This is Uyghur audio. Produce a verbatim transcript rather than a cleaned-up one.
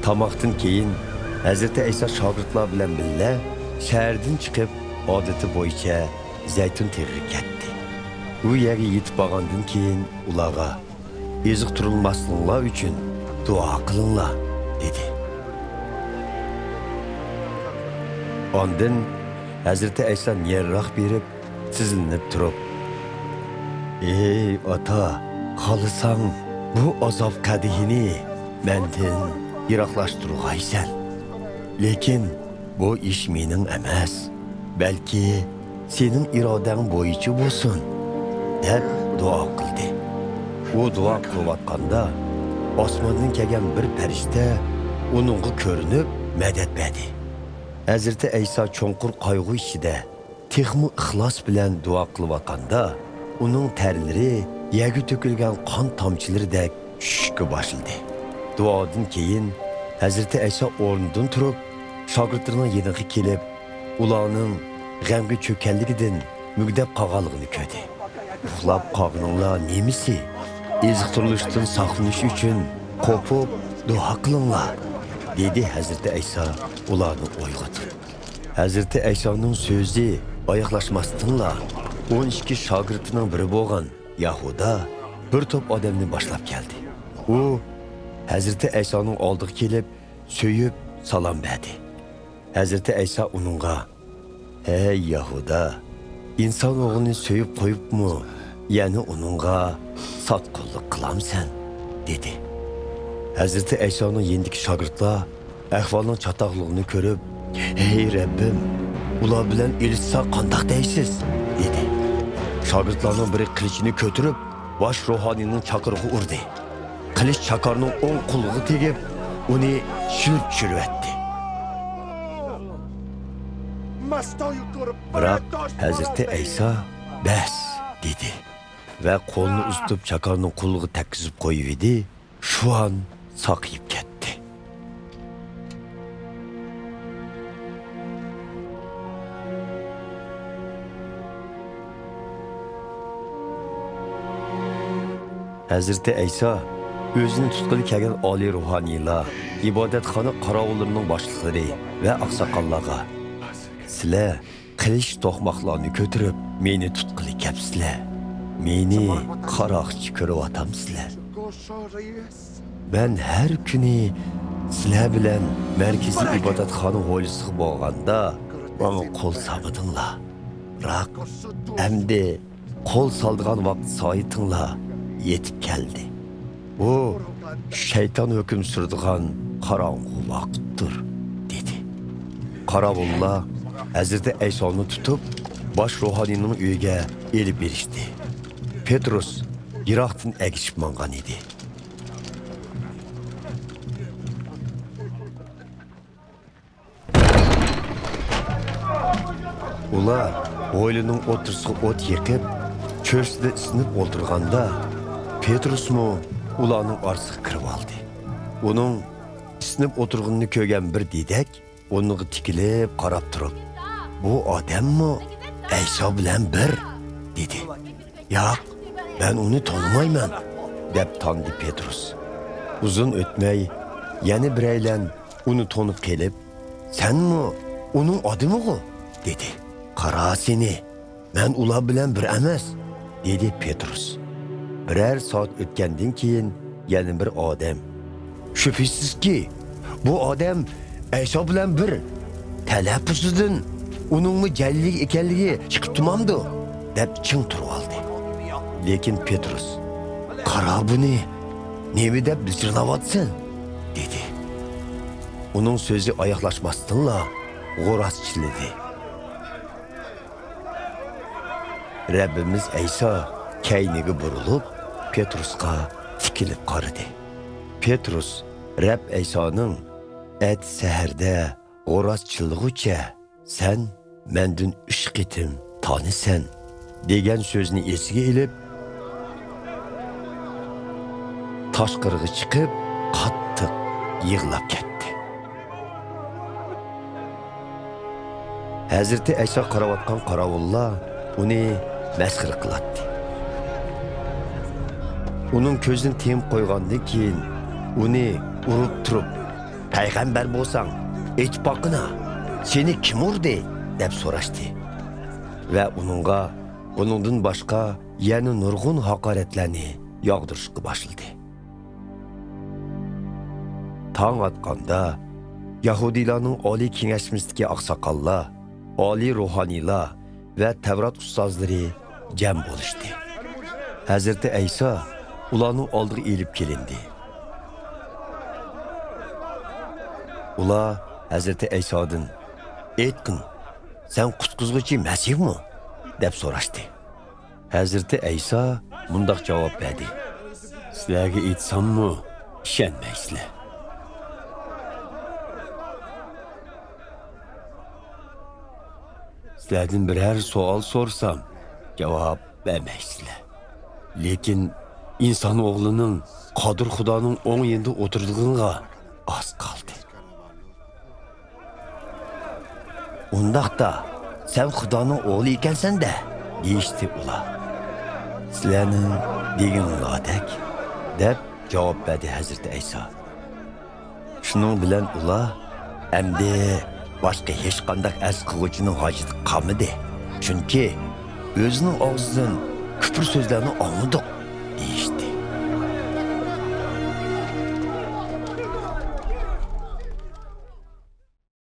تاماقتىن كېيىن ھەزرىتى ئەيسا شاگىرتلار بىلەن بىللە شەھەردىن چىقىپ، ئادىتى بويىچە زەيتۇن تېغىغا كەتتى. ئۇ يەرگە يېتىپ بارغاندىن كېيىن ئۇلارغا، «ئېزىق تۇرۇلماسلىقىڭلار ئۈچۈن دۇئا قىلىڭلار» دېدى. ئاندىن ھەزرىتى ئەيسا نېرىراق بېرىپ، تىزلىنىپ تۇرۇپ، «ئەي ئاتا، خالىساڭ بۇ ئازاب قەدىھىنى مەندىن يىراقلاشتۇرغايسەن. لېكىن بۇ ئىش مېنىڭ ئەمەس، بەلكى سېنىڭ ئىرادەڭ بويىچە بولسۇن» دەپ دۇئا قىلدى. ئۇ دۇئا قىلىۋاتقاندا، ئاسماندىن كەلگەن بىر پەرىشتە ئۇنىڭغا كۆرۈنۈپ مەدەت بەردى. ھەزرىتى ئەيسا چوڭقۇر قايغۇ ئىچىدە تېخىمۇ ئىخلاس بىلەن دۇئا قىلىۋاتقاندا، ئۇنىڭ تەرلىرى يەرگە تۆكۈلگەن قان تامچىلىرىدەك چۈشۈشكە باشلىدى. دۇئادىن كېيىن ھەزرىتى ئەيسا ئورنىدىن تۇرۇپ، شاگىرتلىرىنىڭ يېنىغا كېلىپ، ئۇلارنىڭ غەمگە چۆككەنلىكىدىن مۈگدەپ قالغانلىقىنى كۆردى. «ئۇخلاپ قالغىنىڭلار نېمىسى؟ ئېزىقتۇرۇلۇشتىن ساقلىنىش ئۈچۈن قوپۇپ دۇئا قىلىڭلار» دېدى ھەزرىتى ئەيسا ئۇلارنى ئويغىتىپ. ھەزرىتى ئەيسانىڭ سۆزى ئاياغلاشماستىنلا، ئون ئىككى شاگىرتىنىڭ بىرى بولغان يەھۇدا بىر توپ ئادەمنى باشلاپ كەلدى. ئۇ ھەزرىتى ئەيسانىڭ ئالدىغا كېلىپ، سۆيۈپ سالام بەردى. ھەزرىتى ئەيسا ئۇنىڭغا، «ھەي يەھۇدا، ئىنسان ئوغلىنى سۆيۈپ قويۇپمۇ يەنە ئۇنىڭغا ساتقۇنلۇق قىلامسەن؟» دېدى. ھەزرىتى ئەيسانىڭ يېنىدىكى شاگىرتلار ئەھۋالنىڭ چاتاقلىقىنى كۆرۈپ، «ھەي رەببىم، ئۇلار بىلەن ئېلىشسا قانداق دەيسىز؟» دېدى. شاگىرتلارنىڭ بىرى قىلىچىنى كۆتۈرۈپ، باش روھانىينىڭ چاقىرىغا ئۇردى. قىلىچ چاكارنىڭ ئوڭ قولىغا تېگىپ، ئۇنى شىلىپ چۈشۈرۈۋەتتى. بىراق ھەزرىتى ئەيسا، «بەس» دېدى ۋە قولىنى ئۇزىتىپ چاكارنىڭ قولىغا تەگكۈزۈپ قويۇۋىدى، شۇئان ساقىيىپ كەتتى. ھەزرىتى ئەيسا ئۆزىنى تۇتقىلى كەلگەن ئالىي روھانىيلار، ئىبادەتخانا قاراۋۇللىرىنىڭ باشلىقلىرى ۋە ئاقساقاللارغا، «سىلەر قىلىچ توقماقلارنى كۆتۈرۈپ، مېنى تۇتقىلى كەپسىلەر. مېنى قاراقچى كۆرۈۋاتامسىلەر؟ مەن ھەر كۈنى سىلەر بىلەن مەركىزىي ئىبادەتخانا ھويلىسىغا بارغاندا، ماڭا قول سالمىدىڭلار. بىراق ئەمدى قول سالىدىغان ۋاقىت سائىتىڭلار يېتىپ كەلدى. بۇ شەيتان ھۆكۈم سۈرىدىغان قاراڭغۇ ۋاقىتتۇر» دېدى. قاراۋۇللار ھەزرىتى ئەيسانى تۇتۇپ، باش روھانىينىڭ ئۆيىگە ئېلىپ بېرىشتى. پېتروس يىراقتىن ئەگىشىپ ماڭغان ئىدى. ئۇلار ھويلىنىڭ ئوتتۇرىسىغا ئوت يېقىپ، چۆرىسىدە ئىسسىنىپ ئولتۇرغاندا، پېتروسمۇ ئۇلارنىڭ ئارىسىغا كىرىۋالدى. ئۇنىڭ ئىسسىنىپ ئولتۇرغىنىنى كۆرگەن بىر دېدەك ئۇنىڭغا تىكىلىپ قاراپ تۇرۇپ، «بۇ ئادەممۇ ئەيسا بىلەن بىر» دېدى. «ياق، مەن ئۇنى تونۇمايمەن» دەپ تاندى پېتروس. ئۇزۇن ئۆتمەي، يەنە بىرەيلەن ئۇنى تونۇپ قېلىپ، «سەنمۇ ئۇنىڭ ئادىمىغۇ؟» دېدى. «قارا سېنى، مەن ئۇلار بىلەن بىر ئەمەس» دېدى پېتروس. بىرەر سائەت ئۆتكەندىن كېيىن يەنە بىر ئادەم، «شۈبھىسىزكى، بۇ ئادەم ئەيسا بىلەن بىر، تەلەپپۇزىدىن ئۇنىڭمۇ جەلىللىك ئىكەنلىكى چىقىپ تۇرمامدۇ؟» دەپ چىڭ تۇرۇۋالدى. لېكىن پېتروس، «قارا بۇنى، نېمە دەپ بىچىرلاۋاتىسەن؟» دېدى. ئۇنىڭ سۆزى ئاياغلاشماستىنلا غورا چىللىدى. رەببىمىز ئەيسا كەينىگە بۇرۇلۇپ، پېتروسقا تىكىلىپ قارىدى. پېتروس رەب ئەيسانىڭ، «ئەتە سەھەردە غورا چىللىغۇچە سەن مەندىن ئۈچ قېتىم تانىسەن» دېگەن سۆزنى ئېسىگە ئېلىپ، تاشقىرىغا چىقىپ، قاتتىق يىغلاپ كەتتى. ھەزرىتى ئەيسا قاراۋاتقان قاراۋۇللار ئۇنى مەسخىرە قىلاتتى. ئۇنىڭ كۆزىنى تېڭىپ قويغاندىن كېيىن، ئۇنى ئۇرۇپ تۇرۇپ، «پەيغەمبەر بولساڭ، ئېيتىپ باققىنا، سېنى كىم ئۇردى؟» دەپ سوراشتى. ۋە ئۇنىڭغا بۇنىڭدىن باشقا يەنە نۇرغۇن ھاقارەتلەرنى ياغدۇرۇشقا باشلىدى. تاڭ ئاتقاندا، يەھۇدىيلارنىڭ ئالىي كېڭەشمىسىدىكى ئاقساقاللار، ئالىي روھانىيلار ۋە تەۋرات ئۇستازلىرى جەم بولۇشتى. ھەزرىتى ئەيسا ئۇلارنىڭ ئالدىغا ئېلىپ كېلىندى. ئۇلار ھەزرىتى ئەيسادىن، «ئېيتقىن، سەن قۇتقۇزغۇچى مەسىھمۇ؟» دەپ سوراشتى. ھەزرىتى ئەيسا مۇنداق جاۋاب بەردى: «سىلەرگە ئېيتساممۇ ئىشەنمەيسىلەر. سىلەردىن بىرەر سوئال سورىسام، جاۋاب بەرمەيسىلەر. لېكىن ئىنسان ئوغلىنىڭ قادىر خۇدانىڭ ئوڭ يېنىدا ئولتۇرىدىغىنىغا ئاز قالدى.» «ئۇنداقتا، سەن خۇدانىڭ ئوغلى ئىكەنسەن-دە!» دېيىشتى ئۇلار. «سىلەرنىڭ دېگىنىڭلاردەك» دەپ جاۋاب بەردى ھەزرىتى ئەيسا. شۇنىڭ بىلەن ئۇلار ئەمدى باشقا ھېچقانداق ئەرز قىلغۇچىنىڭ ھاجىتى قالمىدى، چۈنكى ئۆزىنىڭ ئاغزىدىن كۇپۇر سۆزلەرنى ئاڭلىدۇق